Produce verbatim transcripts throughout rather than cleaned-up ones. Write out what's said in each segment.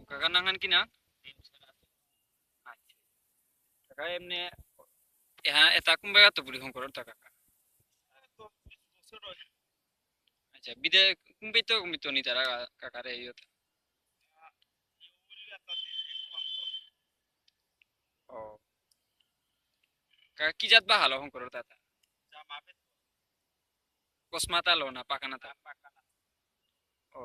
কাকা নাঙহান কি না? আচ্ছা। কাকা এমনে, এহা, এতা কুম্বাগাত্ত পুরি হঙকরর তা কাকা? আচ্ছা, বিদে কুম্বিত কুম্বিত নি তারা কা-, কাকারে ইয়ত। ও। কাকা কি জাত বাহালো হঙকরর তা তা? কসমাতা লো না পাকানাতা? ও।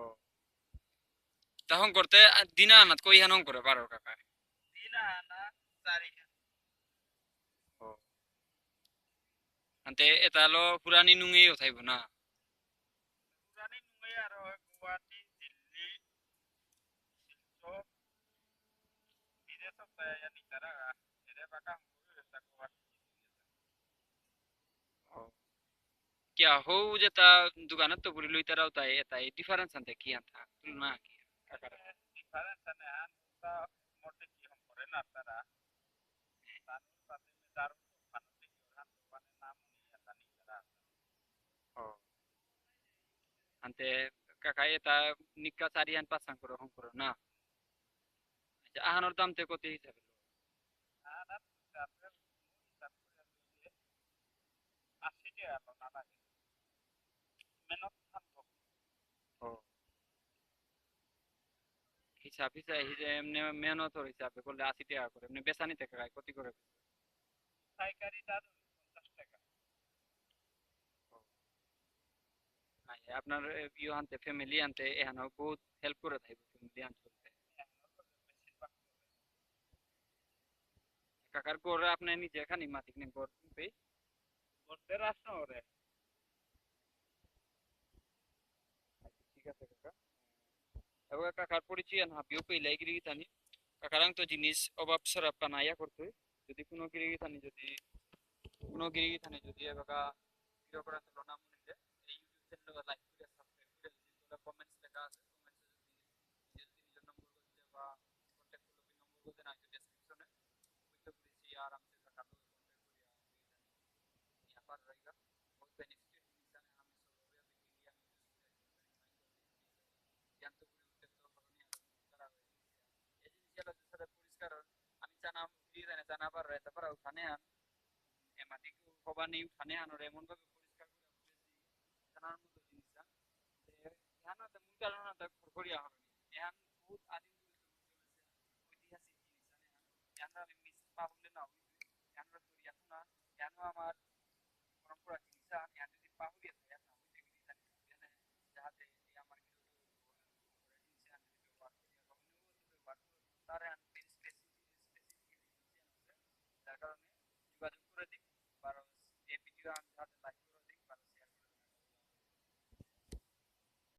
তা হঙকরতে, আ, দিনা আনাত কইহান হঙকরে পারর কাকা? দিনা আনা চারিহান। ও। আনতে এতা লো পুরানি নুঙেই উঠাইব না? পুরানি নুঙেই আর হয় গুয়াহাটি, দিল্লি, শিলচর, বিদেশত তাই আনি তারা এরে বাকা হঙকরে তা গুয়াহাটি। ও। কিয়া হৌ যেতা দোকানত তো পুরি লইতারাও তাই এতাই difference আনতে কি আনতা? তুলনা কি? Difference আনে আন তা মোটে কি হঙকরে না তারা। তানুর সাথে মে দারু তো খানো দেখি ওর হাত মানে নাম নিয়ে এতা নিয়ে তারা। ও। আনতে কাকা এতা নিকা চারিহান পাঁচহান করে হঙকরর না? আচ্ছা, আহানর দাম তে কত হিসাবে? আহানর দাম তে হিসাব করে লইলে আশি টাকা তো না লাগে। মেহনত থাকবো। ও। হিসাব হিসাবে, হিসাবে এমনি মেহনতর হিসাবে করলে আশি টাকা করে। এমনি বেসানি তে কাকা কত করে? পাইকারি দাম পঞ্চাশ টাকা। আই, আপনার, এ, ইয়ে আনতে, family আনতে, এহানো বহুত help করে থাকবে family আনতে। কাকার ঘর আপনি নিজে খানি মাতিক নেই ঘর পে? ঘর তে রাস না ওরে। আচ্ছা, ঠিক আছে কাকা। এবার কাকার পরিচয় আন হাবিও পেলাই গিরি গিথানি। কাকারাং তো জিনিস অভাব সরাব কানাইয়া করতে। যদি কোনো গিরি গিথানি যদি, কোনো গিরি গিথানি যদি এবার ভিডিও করার তুলনা মনে হলে এই YouTube channel like করে subscribe করে দিন। তোরা comments লেখা আছে, comments এ যদি নিজের যদি নিজের নম্বর করতে বা contact করতে নম্বর করতে না description এ বুঝতে করেছি আরামসে কাকার লগে contact করিয়া ব্যাপার রইগা। বহুত benefit জিনিস জানে আমি সব অভাবে বেশি আমি use করে জানতে পুরি উঠতে তো হলো নি আর তারা হয়ে গেছে। এই জিনিস গেল যে সাথে পরিষ্কার অর। আমি চানা ফিরি জানে চানা পার রয়েছে পারা উঠানে আন এমাটি হবা নেই উঠানে আন ওর এমন ভাবে পরিষ্কার করে উঠেছি চানার মতো জিনিস জান। এহান তো মূল কারণ তো খড়খড়িয়া হলো নি। এহান বহুত আদিম করে চলেছে ঐতিহাসিক জিনিস জানে। এহান আমি মিস পাবলে না হইবে। এহান তো ইয়াত না এহান আমার পরম্পরা জিনিস আন এহান যদি পাহুরিয়া থাকে না হইতে গেলে জানি যাতে এই আমার কিছু জিনিস আন যদি ব্যবহার করি ব্যবহার করি তার আন স্পেসিফিক স্পেসিফিক যার কারণে যোগাযোগ করে দিই।